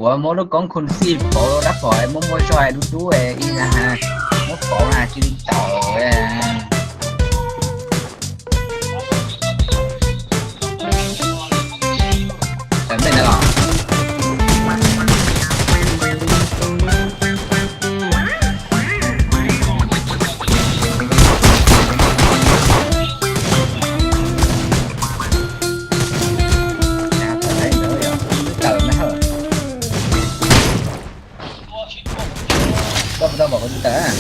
Ua muab lub koob khu xij pauv rab phom muab muab zog dub dub ib na, muab pauv na cia li tawm. Tawm ntej ntawd los. Koj puas tau pom kuv tus tawm?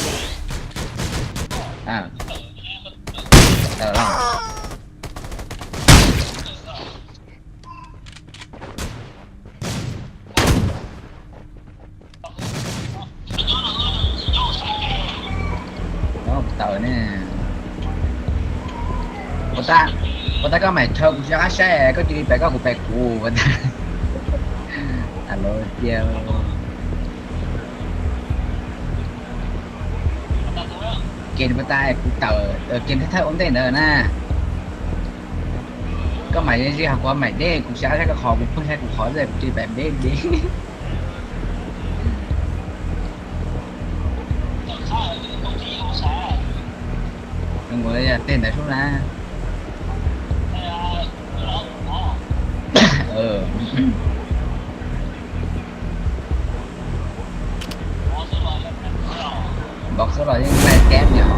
Tawm los. Tawm ne. Ua tas, ua tas koj mam rho kuv rov qab saib, koj cia li pem koj kuv pem kuv ua tas. Alo cia. Kem ua tas kuv tawm, kem thawj ua ntej ntawd na. Koj mam li ho kuv mam deb, kuv xav saib koj qhov, kuv pheej saib kuv qhov, kuv cia li pem deb deb. Tej ntawd sub na. Npau xwb los yeej laij kab yom.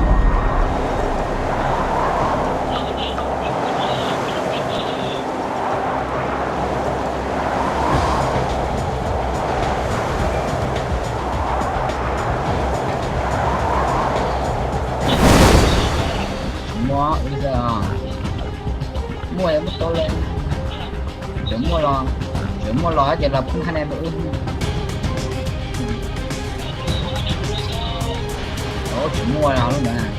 Muaj wb xwb os. Muaj muaj tau li. Tseem muaj los, tseem muaj los ces los pheej haj ne rau wb. Tseem muaj los lub ntawd.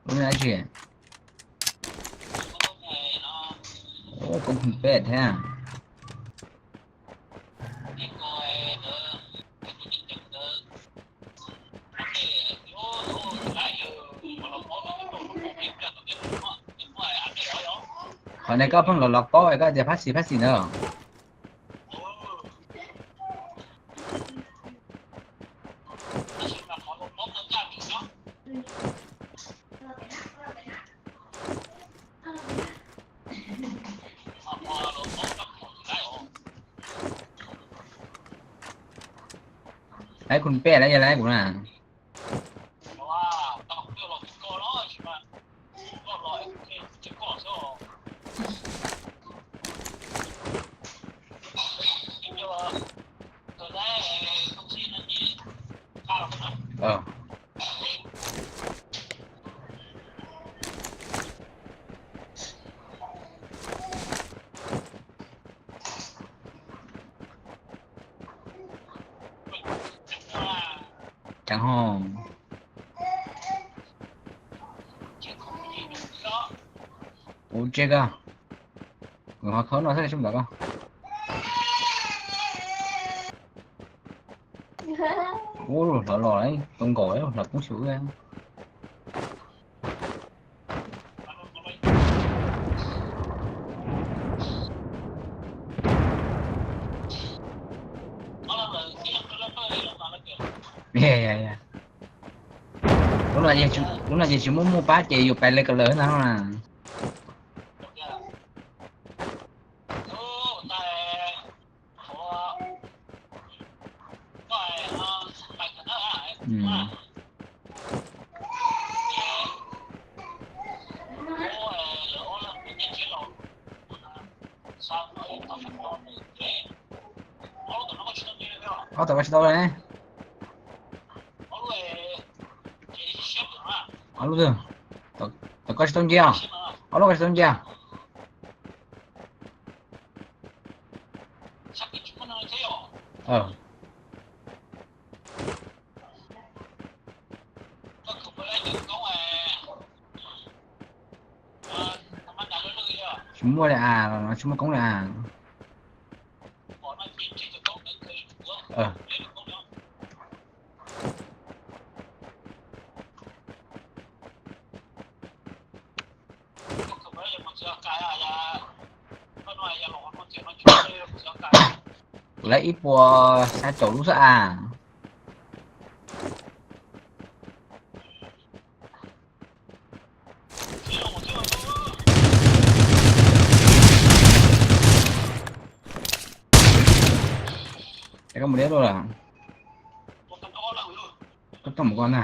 Lub dab tsi? Ua koob pheej pem thiab. Qhov no koj pheej los los paub koj tias phab xis phab xis ntawd. Laib kuv pem lawm yog laib kuv na. Ceev ho. Ua tseg koj, kuv ho khawb no xwb sub ntawd koj. Ub, hlawv los tau nkaus, hlawv poob xyuv. Lub no ces tsis muaj muaj pab ces yus pais li ko lawm no na. Ob tau koj tsis tau ne. Ob lub twg? Tau koj tsis tau nce os. Ob lub koj tsis tau nce. Muaj li as, tsis muaj koob li as. Kuv lawv ib puas xya caum lub xwb as. Koj mus deb luaj lawm. Koj tau mus koj na.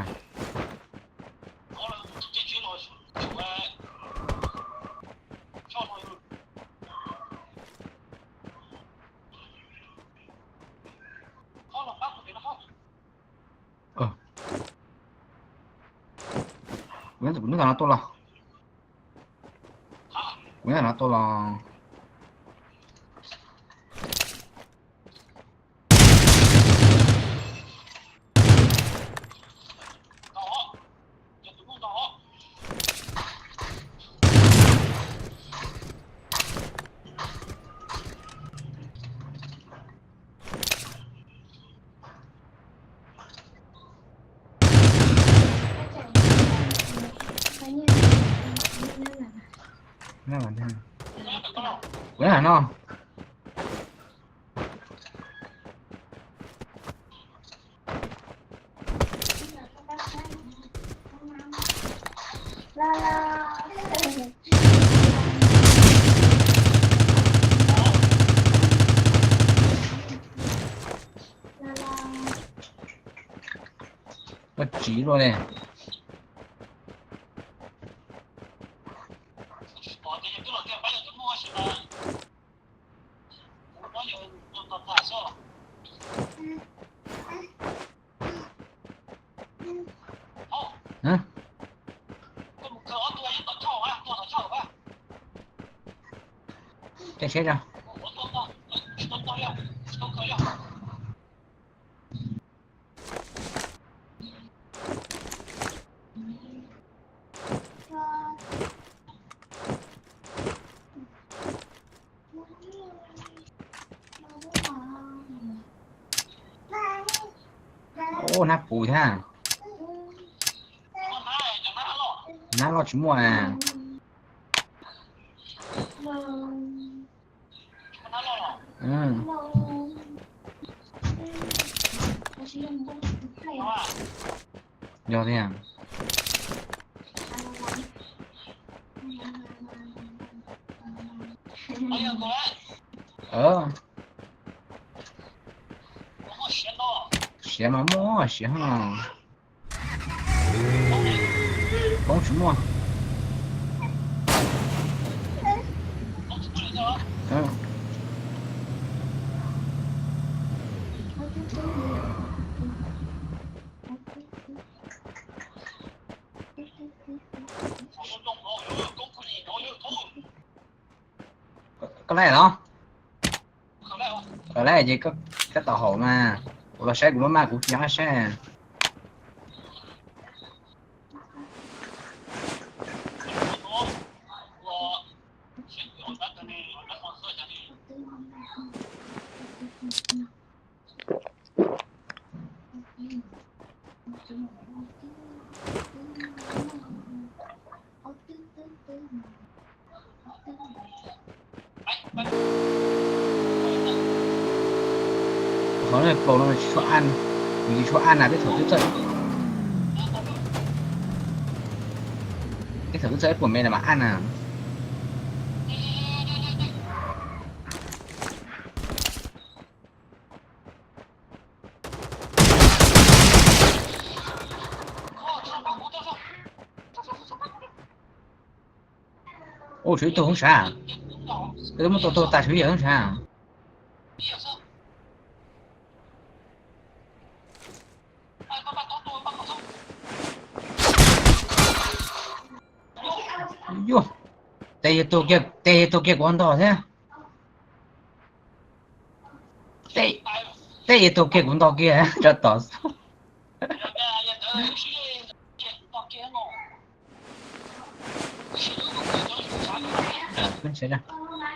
Kuv nyob tom no tuaj los. Kuv nyob tom no tuaj los. Kuv nyob no. Koj tsiv luaj li. Caij tsheb tso. Ub, hnab puv thiab. Hnab loj tsis muaj. Yog thiab. Siav mas muaj siav ho. Koob tsis muaj. Koj laij los? Koj laij ces koj tab tom haum mas. Kuv los saib kuv maj maj kuv tsis nyob saib. Qhov no plaus no tsis tshua an, kuv tsis tshua an na, peb thaum twb txawj, peb thaum twb txawj ib puas mev na mas an na. Ua, tshuav ib tug hoob sav, twb muab tua tuag tas tshuav ib yawg hoob sav. Yuj, tej yawg tuag kiag, tej yawg tuag kiag kuv ntog thiab. Tej yawg tuag kiag kuv ntog kiag rau tom xwb.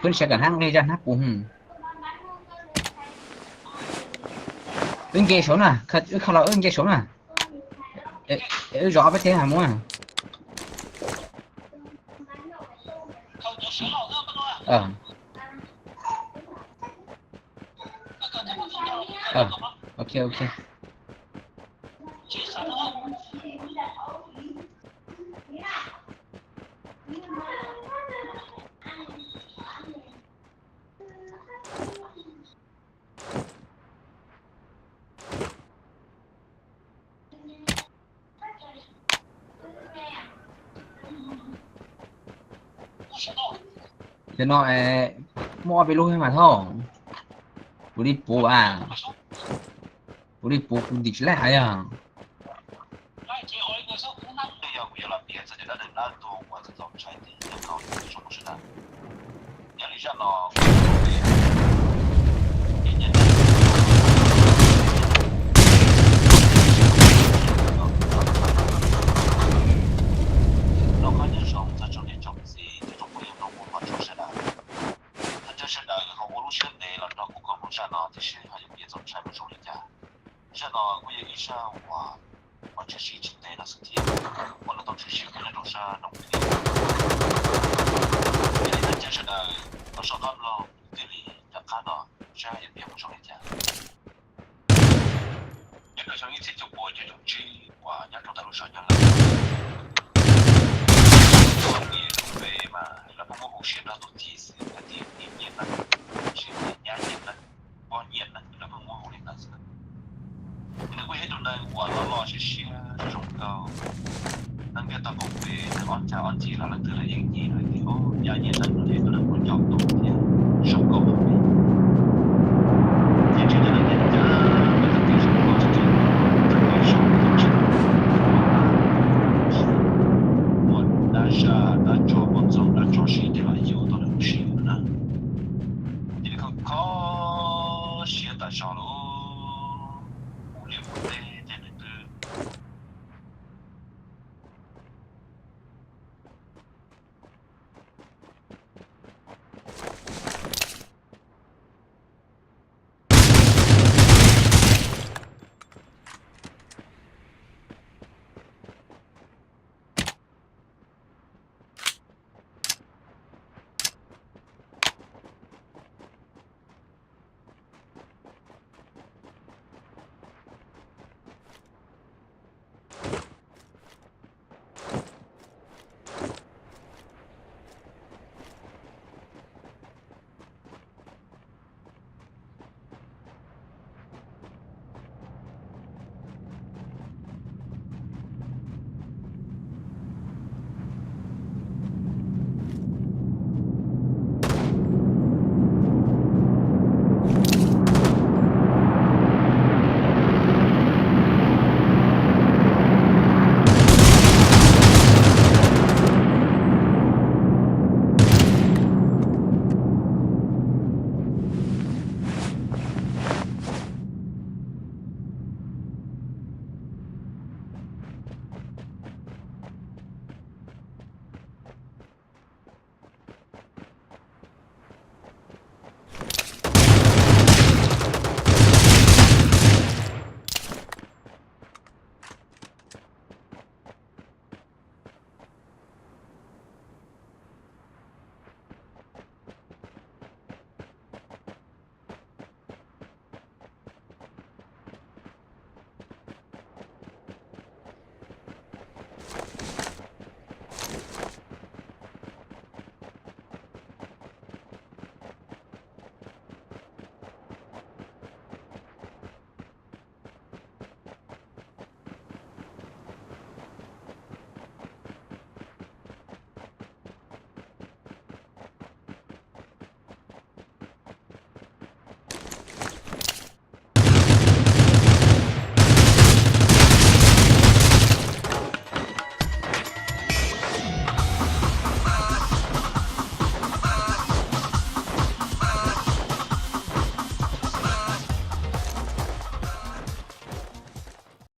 Phwb sawv kom hnab nqig zaj hnab puv. Wb nce saud na, wb kho los wb nce saud na. Wb zov ob peb teg mus. Ok, ok. Cov no muaj ob peb lub mas thauj. Puv li puv a. Puv li puv kuv ntim tsis laij yog. Noj qab nyob zoo txog tsoom niam tsoom txiv thiab tsoom phooj ywg mloog ua hmov tshua sawv daws. Thov caw sawv daws ho ua lub siab ntev los nrog kuv koom mloog zaj no thiab seb ho yuav piav txaus ntshai mus zoo li cas. Zaj no kuj yog ib zaj uas tshwm sim tsis ntev no xwb thiab, uas los tau tshwm sim nyob rau sab Noom Thiab. Yog li thov caw sawv daws los soj qab mloog thiaj li nco qab no zaj yuav piav mus zoo li cas. Nyob rau xyoo ib txhiab cuaj puas cuaj caum tsib uas nyob rau ntawm lub sij hawm nyoog lawm, ua ntiag rau peb mas lawv pheej muab hu siab nrog tus thij xwb hais tias Nyiaj Nab, sis tias Nyab Nyiaj Nab, Pog Nyiaj Nab, lawv pheej muab hu li ntawd xwb. Nws kuj yog ib tug neeg uas loj loj siab siab zoo nkauj. Neeg ntiaj teb qaum peb neeg ob cag ob ceg los leej twg los yeej nyiam hais tias, o, Nyab Nyiaj Nab no yog ib tug neeg uas nco tau thiab zoo nkauj heev li. Ces tsis yog neeg ntiaj teb, neeg ntiaj teb zoo nkauj tsis yog, tsis yog zoo nkauj tsis muaj dab zaj dab tsov poj ntxoog dab tsov sib teb los yug tau nws lub siab na. Ces nws kho kho siab tas zog lawm, mus liaj mus teb